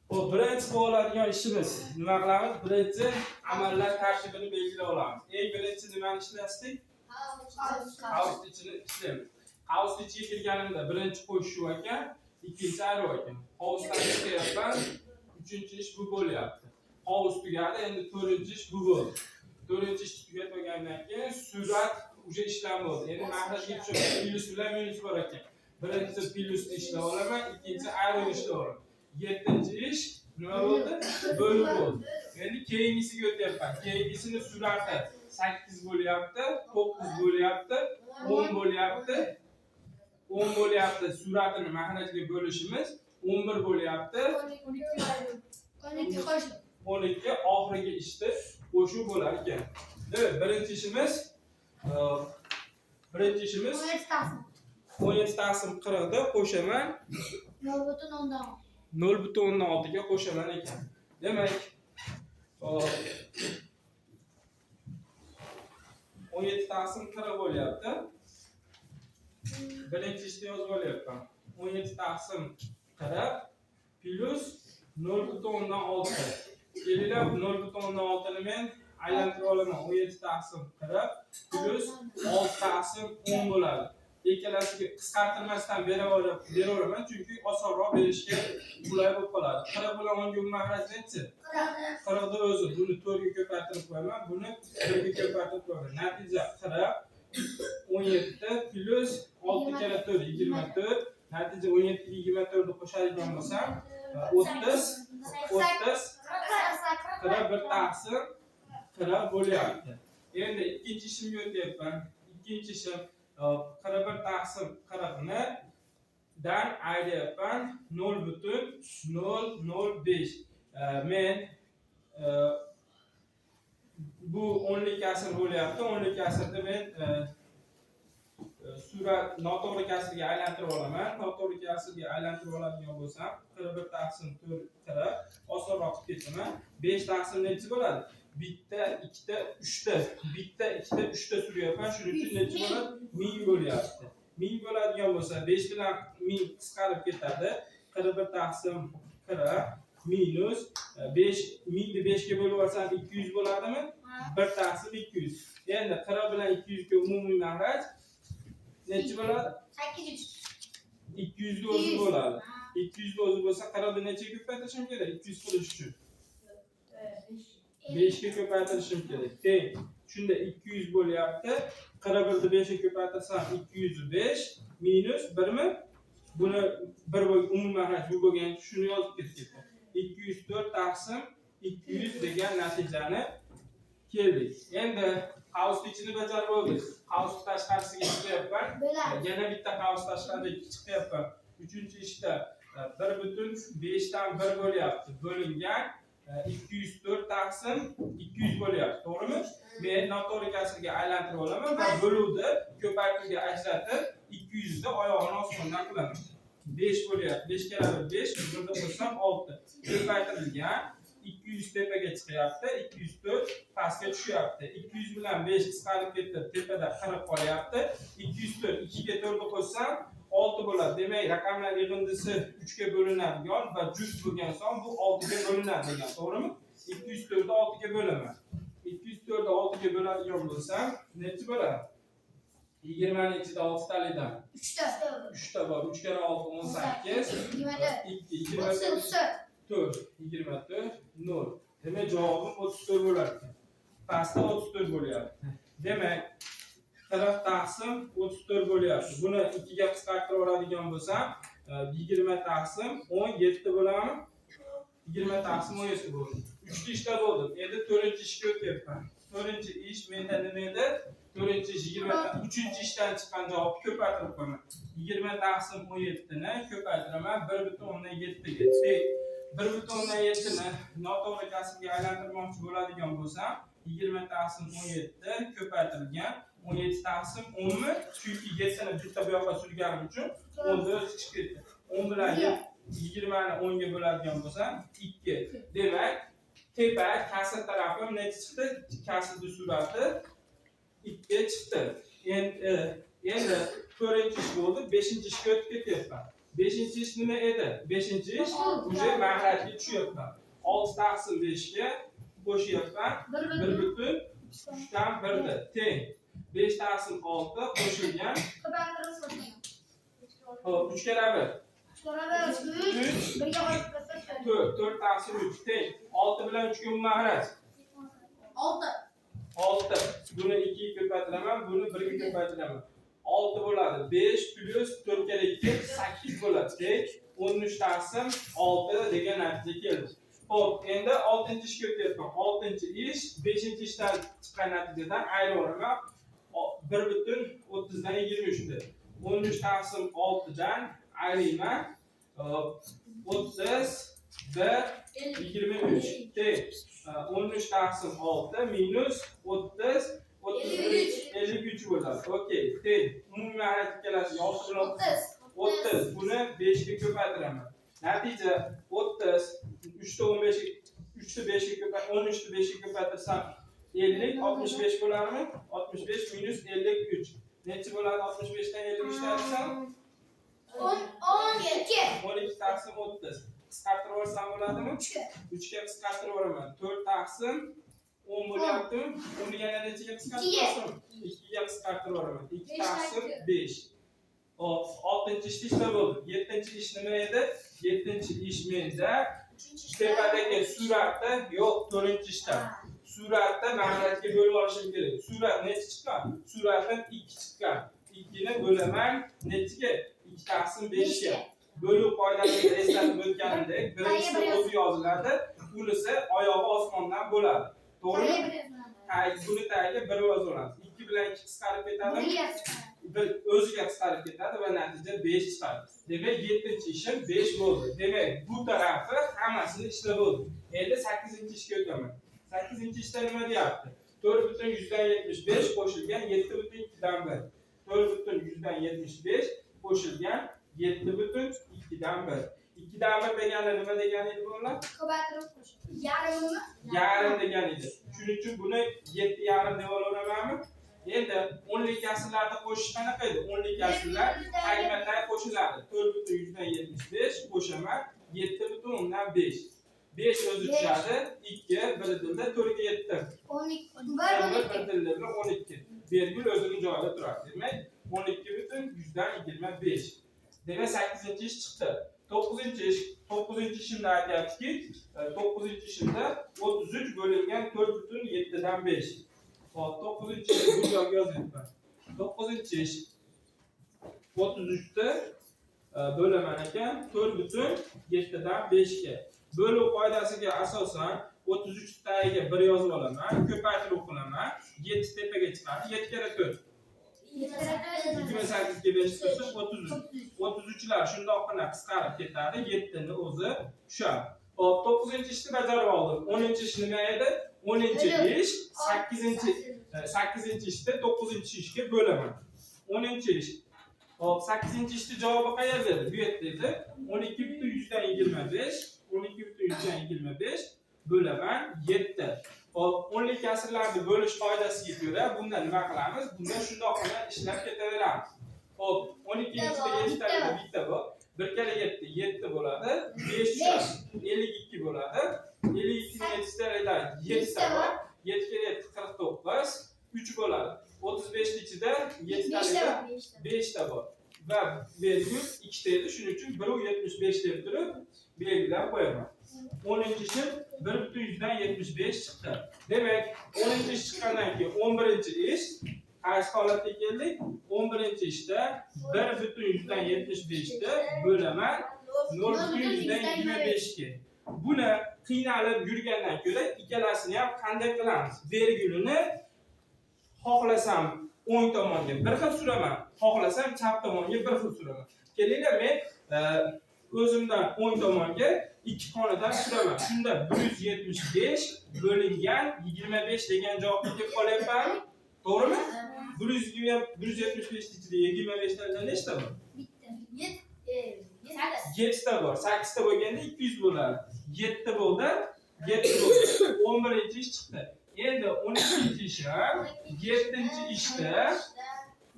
Xo'p, birinchi bo'ladigan ishimiz nima qilamiz? Birinchi amallar tartibini belgilab olamiz. Eng birinchi nimani ishlatdik? Qavs ichini ishlaymiz. Qavs ichiga kirganimda birinchi qo'shuv ekan, ikkinchi ayruv ekan. Qavsdan chiqyapman, uchinchi ish bu bo'lyapti. Qavs tugadi, endi to'rtinchi ish bu bo'ldi. To'rtinchi ish tugatib olgandan keyin surat уже ishlanib bo'ldi. Endi mahrajga tushaman. Plyus bilan minus bor ekan. Birinchi plyusni ishlab olaman, ikkinchi ayruvni ishlab olaman. Yettinchi ish nima bo'ldi? Bo'luv bo'ldi. Endi keyingisiga o'tyapman. Keyingisini surati 8 bo'lyapti, 9 bo'lyapti, 10 bo'lyapti. 10 bo'lyapti. Suratini mahrajga bo'lishimiz 11 bo'lyapti. 12 qo'shiq. 12 oxirgi ishni qo'shuv bo'lar ekan. Demak, birinchi ishimiz birinchi ishimiz 17 taqsim. 17 taqsim 40 da qo'shaman 0,6. 0,6 ga qo'shaman ekan. Demak, hop, 17 taqsim 40 bo'lyapti. Birinchi ishni yozib olyapman. 17 taqsim 40 plyus 0,6. Kelinglar, 0,6 ni men aylantirib olaman. 17 taqsim 40 plyus 6 taqsim 10 bo'ladi. Ikkalasiga qisqartirmasdan beraveraman, chunki osonroq berishga qulay bo'lib qoladi. 40 bilan 10 ga mahraj nechi? 40 da o'zi buni 4 ga ko'paytirib qo'yaman, buni 1 ga ko'paytirib qo'yaman. Natija 40 17 plyus 6 kara 4 24. Natija 17 ga 24 ni qo'shadigan bo'lsam, 30 30 41 taqsim 40 bo'lyapti. Endi ikkinchi ishimga o'tyapman. Ikkinchi ishim 41 taqsim 40 ni dan ayryapman 0,005. Men bu o'nlik kasr bo'lyapti. O'nlik kasrda men surat noto'g'ri kasrga aylantirib olaman. Noto'g'ri kasrga aylantirib oladigan bo'lsam, 41 taqsim 4 40 osonroq qilib ketaman. 5 taqsim nechi bo'ladi? Bitta, ikkita, uchta. Bitta, ikkita, uchta suryapman. Shuning uchun nechi bo'ladi? 1000 bo'lyapti. 1000 bo'ladigan bo'lsa, 5 bilan 1000 qisqarib ketadi. 41 taqsim 40 minus 5 1000 ni 5 ga bo'lib yuborsam 200 bo'ladimi? 1 taqsim 200. Endi 40 bilan 200 ga umumiy mahraj nechi bo'ladi? 800. 200 ga o'zi bo'ladi. 200 ga o'zi bo'lsa, 40 ni nechaga ko'paytirishim kerak? 200 qilish uchun. 5 ga ko'paytirishim kerak. Teng. Shunda 200 bo'lyapti. 41 ni 5 ga ko'paytirsam 205 minus 1 mi? Buni bir umumiy mahraj bu bo'lgan, shuni yozib ketdik. 204 taqsim 200 degan natijani keldik. Endi qavsni ichini bajarib bo'ldik. Qavsni tashqarisiga chiqyapman. Yana bitta qavs tashqariga chiqyapman. Uchinchi ishda 1,5 dan 1 bo'lyapti. Bo'lingan 204 taqsim 200 bo'lyapti. To'g'rimi? Men noto'g'ri kasrga aylantirib olaman va bo'luvni ko'paytiruvga ajratib 200 ni oyog'ini osmondan qilaman. 5 bo'lyapti. 5 karra 5, birni qo'shsam 6. Ko'paytirilgan 200 tepaga chiqyapti, 204 pastga tushyapti. 200 bilan 5 qisqarib ketdi, tepada 40 qolyapti. 204 2 ga 4 ni qo'shsam 6 bo'ladi. Demak, raqamlar yig'indisi 3 ga bo'linadigan va juft bo'lgan son bu 6 ga bo'linadi degan, to'g'rimi? 204 ni 6 ga bo'laman. 204 ni 6 ga bo'ladigan bo'lsam, nechi bo'ladi? 20 ning ichida 6 talidan 3 ta. 3 ta bor. 3 karra 6 18. 24. 2 24 34. 4 24 0. Demak, javobim 34 bo'lar ekan. Pastda 34 bo'lyapti. Demak, 40 taqsim 34 bo'lyapti. Buni 2 ga qisqartirib oladigan bo'lsam, 20 taqsim 17 bo'ladimi? 20 taqsim 17 bo'ldi. 3 ta ishda bo'ldim. Endi 4-ishga o'tyapman. 4-ish menda nima edi? 4-ish 20 3-ishdan chiqqan javobni ko'paytirib qo'yaman. 20 taqsim 17 ni ko'paytiraman 1,7 ga. Teng 1,7 ni noto'g'ri kasrga aylantirmoqchi bo'ladigan bo'lsam, 20 taqsim 17 ko'paytirilgan 17 taqsim 10 mi? Chunki 7 ni bitta bu yoqqa surganim uchun 10 da o'zi chiqib ketdi. 10 bilan 20 ni 10 ga bo'ladigan bo'lsam 2. Demak, tepa kasr tarafim necha chiqdi? Kasrning surati 2 chiqdi. Endi 4-ish bo'ldi, 5-ishga o'tib ketyapman. Beshinchi ish nima edi? Beshinchi ish уже mahrajga tushyapman. 6 taqsim 5 ga qo'shyapman. Bir 1 butun butun 3dan 1 teng. 5 taqsim 6 qo'shilgan. Ko'paytirib qo'shilgan. Xo'p, 3 karra 1. 3 3 birga qo'shib qo'ysak 4, 4 taqsim 3 teng. 6 bilan 3 ga mahraj. 6. 6. Buni 2 ga ko'paytiraman, buni 1 ga ko'paytiraman. 6 bo'ladi. 5 plus 4 kere 2 8 bo'ladi. Teng 13 taqsim 6 degan natija keldi. Xo'p, endi 6-ishga o'tyapman. 6-ish 5-ishdan chiqqan natijadan ayiraman. 1.30dan 23 ni. 13 taqsim 6 dan ayirayman. 30 1 23 teng 13 taqsim 6 minus 30 33 53 bo'ladi. Okey, teng. Umumiy mahraj ikkalasi 6 bilan 30. 30. Buni 5 ga ko'paytiraman. Natija 30 3 ta 15 3 ta 5 ga ko'pay 13 ta 5 ga ko'paytirsam 50 65 bo'ladimi? 65 minus 53. Necha bo'ladi 65 dan 53 ni aytsam? 12. 12 taqsim 30. Qisqartirib yuborsam bo'ladimi? 3. 3 ga qisqartirib yuboraman. 4 taqsim 10 bo'lyaptimi? Uni yana nechaga qisqartirib 2 ga qisqartirib yuboraman. 2 Besh taqsim taqsim. 5. Hop, 6-ishni ishlab bo'ldim. 7-ish nima edi? 7-ish menda tepadagi suratda yo'q, 4-ishda. Suratda mahrajga bo'lib olishim kerak. Surat necha chiqqan? Suratdan 2 chiqqan. 2 ni bo'laman nechaga? 2 taqsim 5 ga. Bo'luv qoidasini eslatib o'tganimdek, birinchisi o'zi yoziladi, unisi oyog'i osmondan bo'ladi. To'g'rimi? Tagi, buni tagiga 1 yozamiz. 2 bilan 2 qisqarib ketadimi? Bir o'ziga qisqarib ketadi va natija 5 chiqadi. Demak, 7-ishim 5 bo'ldi. Demak, bu tarafi hammasini ishlab bo'ldi. Endi 8-ishga o'taman. 8-ishda nima deyapti? 4.75 qo'shilgan 7.2dan 1. 4.75 qo'shilgan 7.2dan 1. 2dan 1 degani nima degani edi bolalar? Ko'paytirib qo'shilgan. Yarmimi? Yarim degan edi. Shuning uchun buni 7.5 deb olaveramanmi? Endi o'nlik asrlarni qo'shish qanaqa edi? O'nlik asrlar tagma-tag qo'shiladi. 4.75 qo'shaman 7.5. 5 o'zi tushadi, 2 bir dilda 4 ga 7. 12. 1 1 bir dilda 12. Vergul o'zining joyida turadi. Demak, 12.25. Demak, 8-ish chiqdi. 9-ish, 9-ishimda aytyaptiki, 9-ishimda 33 bo'lingan 4.7dan 5. Hop, 9-ish bu joyga yozyapman. 9-ish 33 ta bo'laman ekan 4.7dan 5 ga. Bo'luv qoidasiga asosan 33 tagiga 1 yozib olaman, ko'paytirib qilaman, 7 tepaga chiqadi, 7 kara 4. 28 ga 5 qo'shib 33. 33lar shundoqqina qisqarib ketadi, 7 ni o'zi tushadi. Hop, 9-ishni bajarib oldim. 10-ish nima edi? 10-ish 8-ishni 9-ishga bo'laman. 10-ish. Hop, 8-ishni javobi qayerda edi? Bu yerda edi. 12.25, 12.25 bo'laman 7. Hop, o'nlik asrlarni bo'lish qoidasiga ko'ra bunda nima qilamiz? Bunda shundoqqina ishlab ketaveramiz. Hop, 12 ichida 7 ta bitta bor. 1 kara 7 7 bo'ladi. 5 tushadi. 52 bo'ladi. 52 ning 7 7 ta bor. 7 kara 7 49, 3 bo'ladi. 35 ning ichida 7 ta 5 ta bor. Va vergul 2 ta edi. Shuning uchun 1.75 deb turib belgilab qo'yaman. 10-ishim 1.75 chiqdi. Demak, 10-ish chiqqandan keyin 11-ish qaysi holatga keldik? 11-ishda 1.75 ni bo'laman 0.25 ga. Buni qiynalib yurgandan ko'ra ikkalasini ham qanday qilamiz? Vergulini xohlasam o'ng tomonga bir xil suraman, xohlasam chap tomonga bir xil suraman. Kelinglar, men o'zimdan o'ng tomonga ikki xonadan suraman. Shunda 175 bo'lingan 25 degan javobga kelib qolyapmanmi? To'g'rimi? 175 ichida 25 dan nechta bor? Bitta. 7 ta bor. 8 ta bo'lganda 200 bo'ladi. 7 bo'ldi. 7 bo'ldi. 11-ish chiqdi. Endi 12-ish ham 7-ishda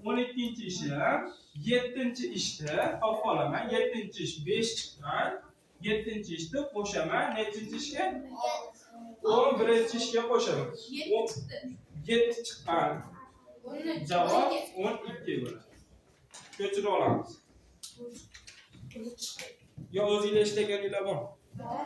12-ish ham 7-ishda topib olaman. 7-ish 5 chiqqan. 7-ishni qo'shaman. Nechinchi ishga? 11-ishga qo'shaman. 7 chiqdi. 7 chiqqan. 13. Javob 12 bo'ladi. Ko'chirib olamiz. Yo o'zinglar ishlaganinglar bor. Bor.